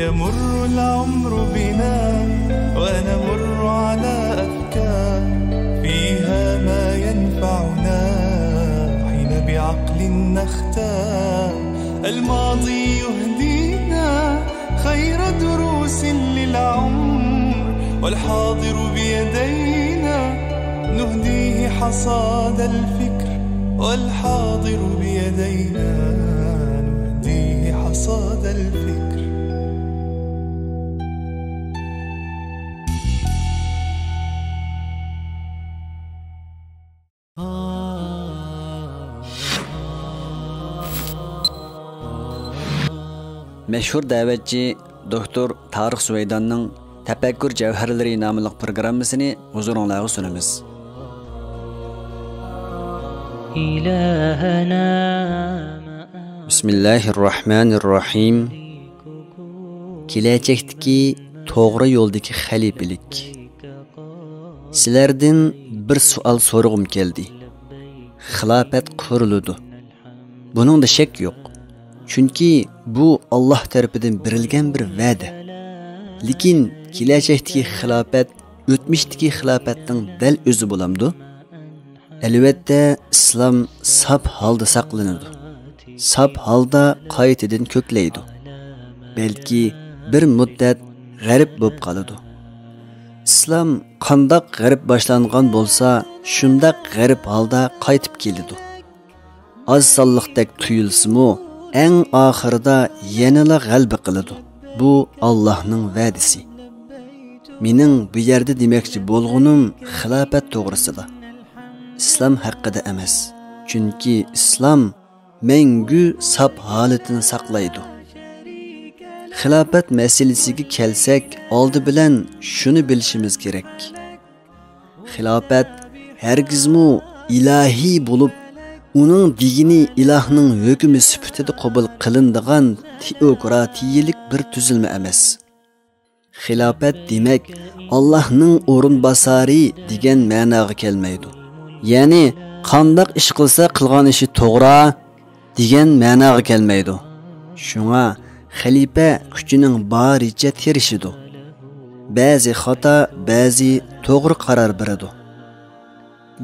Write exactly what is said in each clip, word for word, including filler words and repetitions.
يمر العمر بنا ونمر على أفكار فيها ما ينفعنا حين بعقل نختار. الماضي يهدينا خير دروس للعمر، والحاضر بيدينا نهديه حصاد الفكر، والحاضر بيدينا نهديه حصاد الفكر. مەشھۇر دەۋەتچى دوكتور تارىق سۇۋەيداننىڭ تەپەككۇر جەۋھەرلىرى ناملىق پروگراممىسىنى ھۇزۇرۇڭلارغا سۇنىمىز. بىسمىللاھىررەھمانىررەھىم. كېلەچەكتىكى توغرا يولدىكى خەلىپىلىك. سىلەردىن بىر سوئال سورىغۇم كەلدى. خىلاپەت قۇرۇلىدۇ. بۇنىڭدا شەك يوق. چۈنكى بۇ ئاللاھ تەرىپىدىن بېرىلگەن بىر ۋەدە. لېكىن كېلەچەكتىكى خىلاپەت ئۆتمۈشتىكى خىلاپەتنىڭ دەل ئۆزى بولامدۇ؟ ئەلۋەتتە، ئىسلام ساپ ھالدا ساقلىنىدۇ. ساپ ھالدا قايتىدىن كۆكلەيدۇ. بەلكى بىر مۇددەت غەرق بولۇپ قالىدۇ. ئىسلام قانداق غەرق باشلانغان بولسا، شۇنداق غەرق ھالدا قايتىپ كېلىدۇ. ئاز سانلىقتەك تۇيۇلسىمۇ، ئەڭ ئاخىرىدا يەنىلا غەلىبە قىلىدۇ. بۇ ئاللاھنىڭ ۋەدىسى. مېنىڭ بۇ يەردە دېمەكچى بولغىنىم خىلاپەت توغرىسىدا. ئىسلام ھەققىدە ئەمەس. چۈنكى ئىسلام مەڭگۈ ساپ ھالىتىنى ساقلايدۇ. خىلاپەت مەسىلىسىگە كەلسەك، ئالدى بىلەن شۇنى بىلىشىمىز كېرەك. خىلاپەت ھەرگىزمۇ ئىلاھىي بولۇپ، ئۇنىڭ دېگىنى ئىلاھنىڭ ھۆكمى سۈپىتىدە قوبۇل قىلىنىدىغان تېئوكراتىيىلىك بىر تۈزۈلمە ئەمەس. خىلاپەت دېمەك، ئاللاھنىڭ ئورۇنباسارى دېگەن مەناغا كەلمەيدۇ. يەنى، قانداق ئىش قىلسا قىلغان ئىشى توغرا دېگەن مەناغا كەلمەيدۇ. شۇڭا خەلىپە كۈچىنىڭ بارىچە تىرىشىدۇ. بەزى خاتا، بەزى توغرا قارار بېرىدۇ.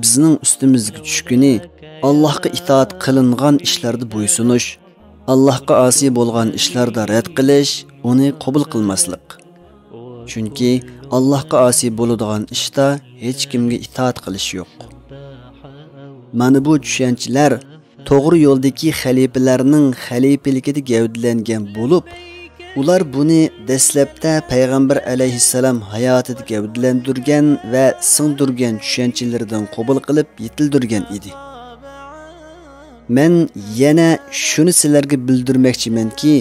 بىزنىڭ ئۈستىمىزگە چۈشكىنى، ئاللاھقا ئىتائەت قىلىنغان ئىشلاردا بويسۇنۇش، ئاللاھقا ئاسىي بولغان ئىشلاردا رەت قىلىش، ئۇنى قوبۇل قىلماسلىق. چۈنكى ئاللاھقا ئاسىي بولىدىغان ئىشتا ھېچكىمگە ئىتائەت قىلىش يوق. مانا بۇ چۈشەنچىلەر توغرا يولدىكى خەلىپىلەرنىڭ خەلىپىلىكىدە گەۋدىلەنگەن بولۇپ، ئۇلار بۇنى دەسلەپتە پەيغەمبەر ئەلەيھىسسالام ھاياتىدا گەۋدىلەندۈرگەن ۋە سىڭدۈرگەن چۈشەنچىلىرىدىن قوبۇل قىلىپ يېتىلدۈرگەن ئىدى. مەن يەنە شۇنى سىلەرگە بىلدۈرمەكچىمەنكى،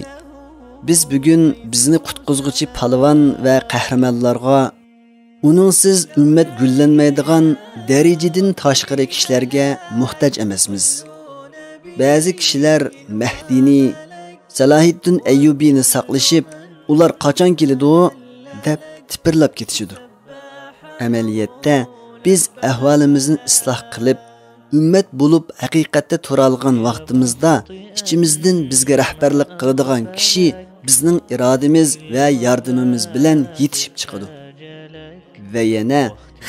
بىز بۈگۈن بىزنى قۇتقۇزغۇچى پالۋان ۋە قەھرىمانلارغا، ئۇنىڭسىز ئۈممەت گۈللەنمەيدىغان دەرىجىدىن تاشقىرى كىشىلەرگە موھتاج ئەمەسمىز. بەزى كىشىلەر مەھدىنى، سالاھىددىن ئەييۇبىنى ساقلىشىپ، ئۇلار قاچان كېلىدۇ دەپ تىپىرلاپ كېتىشىدۇ. ئەمەلىيەتتە، بىز ئەھۋالىمىزنى ئىسلاھ قىلىپ، ئۈممەت بولۇپ ھەقىقەتتە تۇرالىغان ۋاقتىمىزدا، ئىچىمىزدىن بىزگە رەھبەرلىك قىلىدىغان كىشى بىزنىڭ ئىرادىمىز ۋە ياردىمىمىز بىلەن يېتىشىپ چىقىدۇ. ۋە يەنە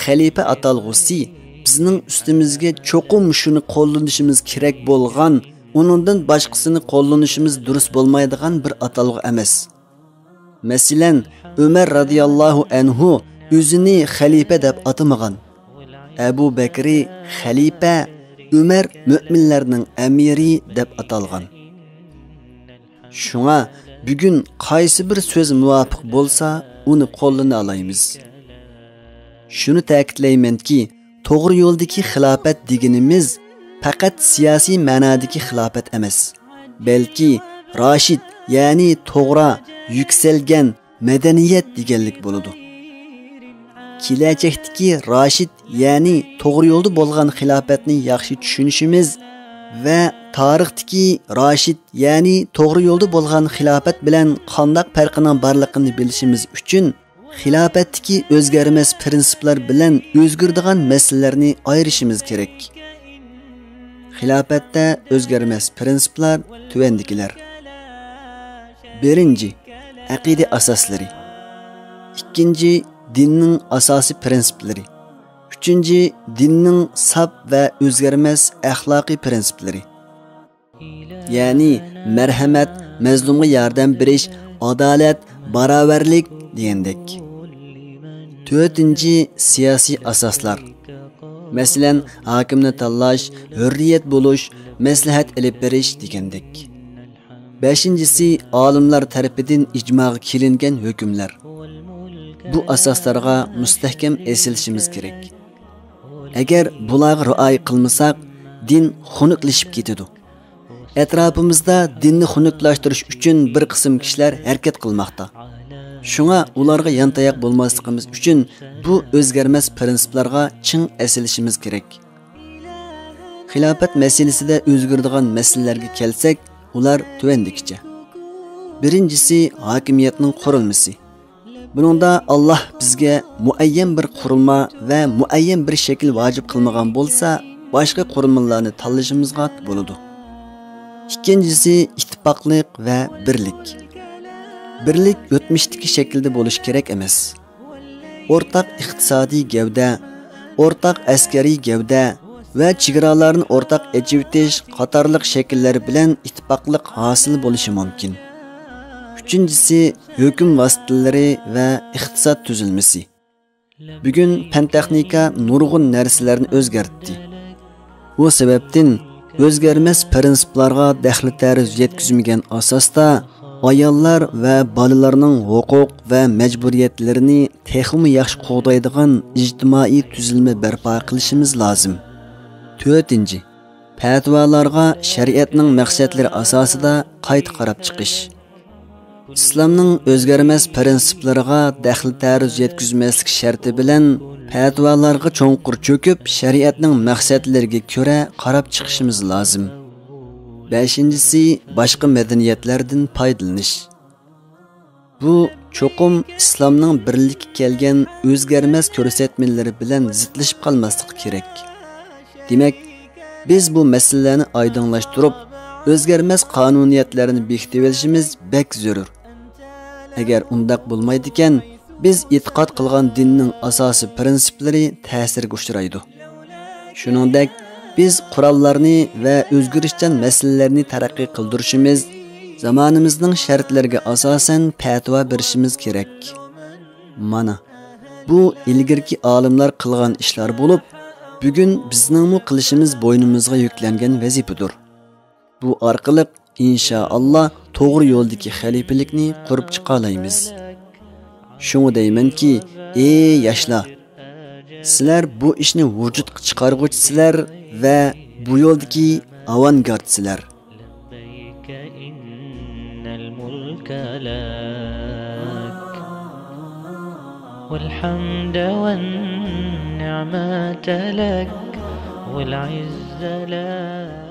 خەلىپە ئاتالغۇسى بىزنىڭ ئۈستىمىزگە چوقۇم شۇنى قوللىنىشىمىز كېرەك بولغان، ئۇنىڭدىن باشقىسىنى قوللىنىشىمىز دۇرۇس بولمايدىغان بىر ئاتالغۇ ئەمەس. مەسىلەن، ئۆمەر رازىياللاھۇ ئەنھۇ ئۆزىنى خەلىپە دەپ ئاتىمىغان. ئەبۇ بەكرى خەلىپە، ئۆمەر مۆمىنلەرنىڭ ئەمىرى دەپ ئاتالغان. شۇڭا بۈگۈن قايسى بىر سۆز مۇۋاپىق بولسا، ئۇنى قوللىنالايمىز. شۇنى تەكىتلەيمەنكى، توغرا يولدىكى خىلاپەت دېگىنىمىز پەقەت سىياسىي مەنادىكى خىلاپەت ئەمەس، بەلكى راشىد، يەنى توغرا، يۈكسەلگەن، مەدەنىيەت دېگەنلىك بولىدۇ. كېلەچەكتىكى راشىد، يەنى توغرا يولدا بولغان خىلاپەتنى ياخشى چۈشىنىشىمىز ۋە تارىختىكى راشىد، يەنى توغرا يولدا بولغان خىلاپەت بىلەن قانداق پەرقىنىڭ بارلىقىنى بىلىشىمىز ئۈچۈن، خىلاپەتتىكى ئۆزگەرمەس پىرىنسىپلار بىلەن ئۆزگىرىدىغان مەسىلىلەرنى ئايرىشىمىز كېرەك. خىلاپەتتە ئۆزگەرمەس پىرىنسىپلار تۆۋەندىكىلەر. بىرىنچى، ئەقىدە ئاساسلىرى. ئىككىنچى، دىننىڭ ئاساسىي پىرىنسىپلىرى. ئۈچىنچى، دىننىڭ ساپ ۋە ئۆزگەرمەس ئەخلاقىي پىرىنسىپلىرى. يەنى مەرھەمەت، مەزلۇمغا ياردەم بېرىش، ئادالەت، باراۋەرلىك دېگەندەك. تۆتىنچى، سىياسىي ئاساسلار. مەسىلەن، ھاكىمنى تاللاش، ھۆررىيەت بولۇش، مەسلىھەت ئېلىپ بېرىش دېگەندەك. بەشىنچىسى، ئالىملار تەرىپىدىن ئىجماغا كېلىنگەن ھۆكۈملەر. بۇ ئاساسلارغا مۇستەھكەم ئېسىلىشىمىز كېرەك. ئەگەر بۇلارغا رىئايە قىلمىساق، دىن خۇنۈكلىشىپ كېتىدۇ. ئەتراپىمىزدا دىننى خۇنۈكلاشتۇرۇش ئۈچۈن بىر قىسىم كىشىلەر ھەرىكەت قىلماقتا. شۇڭا ئۇلارغا يانتاياق بولماسلىقىمىز ئۈچۈن بۇ ئۆزگەرمەس پىرىنسىپلارغا چىڭ ئېسىلىشىمىز كېرەك. خىلاپەت مەسىلىسىدە ئۆزگىرىدىغان مەسىلىلەرگە كەلسەك، ئۇلار تۆۋەندىكىچە. بىرىنچىسى، ھاكىمىيەتنىڭ قۇرۇلمىسى. بۇنىڭدا ئاللاھ بىزگە مۇئەييەن بىر قۇرۇلما ۋە مۇئەييەن بىر شەكىل ۋاجىپ قىلمىغان بولسا، باشقا قۇرۇلمىلارنى تاللىشىمىزغا بولىدۇ. ئىككىنچىسى، ئىتتىپاقلىق ۋە بىرلىك. بىرلىك ئۆتمۈشتىكى شەكىلدە بولۇشى كېرەك ئەمەس. ئورتاق ئىقتىسادىي گەۋدە، ئورتاق ئەسكەرىي گەۋدە ۋە چېگرالارنى ئورتاق ئېچىۋېتىش قاتارلىق شەكىللەر بىلەن ئىتتىپاقلىق ھاسىل بولۇشى مۇمكىن. ئۈچىنچىسى، ھۆكۈم ۋاسىتىلىرى ۋە ئىقتىساد تۈزۈلمىسى. بۈگۈن پەن-تېخنىكا نۇرغۇن نەرسىلەرنى ئۆزگەرتتى. بۇ سەۋەبتىن ئۆزگەرمەس پىرىنسىپلارغا دەخلى-تەرۇز يەتكۈزمىگەن ئاساستا، ئاياللار ۋە بالىلارنىڭ ھوقۇق ۋە مەجبۇرىيەتلىرىنى تېخىمۇ ياخشى قوغدايدىغان ئىجتىمائىي تۈزۈلمە بەرپا قىلىشىمىز لازىم. تۆتىنچى، پەتىۋالارغا شەرىئەتنىڭ مەقسەتلىرى ئاساسىدا قايتا قاراپ چىقىش. ئىسلامنىڭ ئۆزگەرمەس پىرىنسىپلىرىغا دەخلى-تەرۇز يەتكۈزمەسلىك شەرتى بىلەن، پەتىۋالارغا چوڭقۇر چۆكۈپ، شەرىئەتنىڭ مەقسەتلىرىگە كۆرە قاراپ چىقىشىمىز لازىم. بەشىنچىسى، باشقا مەدەنىيەتلەردىن پايدىلىنىش. بۇ چوقۇم ئىسلامنىڭ بىرلىككە كەلگەن ئۆزگەرمەس كۆرسەتمىلىرى بىلەن زىتلىشىپ قالماسلىقى كېرەك. دېمەك، بىز بۇ مەسىلىلەرنى ئايدىڭلاشتۇرۇپ، ئۆزگەرمەس قانۇنىيەتلەرنى بېكىتىۋېلىشىمىز بەك زۆرۈر. ئەگەر ئۇنداق بولمايدىكەن، بىز ئېتىقاد قىلغان دىننىڭ ئاساسىي پىرىنسىپلىرى تەسىرگە ئۇچرايدۇ. شۇنىڭدەك، بىز قوراللارنى ۋە ئۆزگىرىشچان مەسىلىلەرنى تەرەققىي قىلدۇرۇشىمىز، زامانىمىزنىڭ شەرتلىرىگە ئاساسەن پەتىۋا بېرىشىمىز كېرەك. مانا، بۇ ئىلگىرىكى ئالىملار قىلغان ئىشلار بولۇپ، بۈگۈن بىزنىڭمۇ قىلىشىمىز بوينىمىزغا يۈكلەنگەن ۋەزىپىدۇر. بۇ ئارقىلىق، ئىنشائاللا، توغرا يولدىكى خەلىپىلىكنى قۇرۇپ چىقالايمىز. شۇڭا دەيمەنكى، ئەي ياشلار، سىلەر بۇ ئىشنى ۋۇجۇدقا چىقارغۇچىسىلەر ۋە بۇ يولدىكى ئاۋانگارتسىلەر. لبيك إن الملك لك والحمد والنعمة لك والعز لك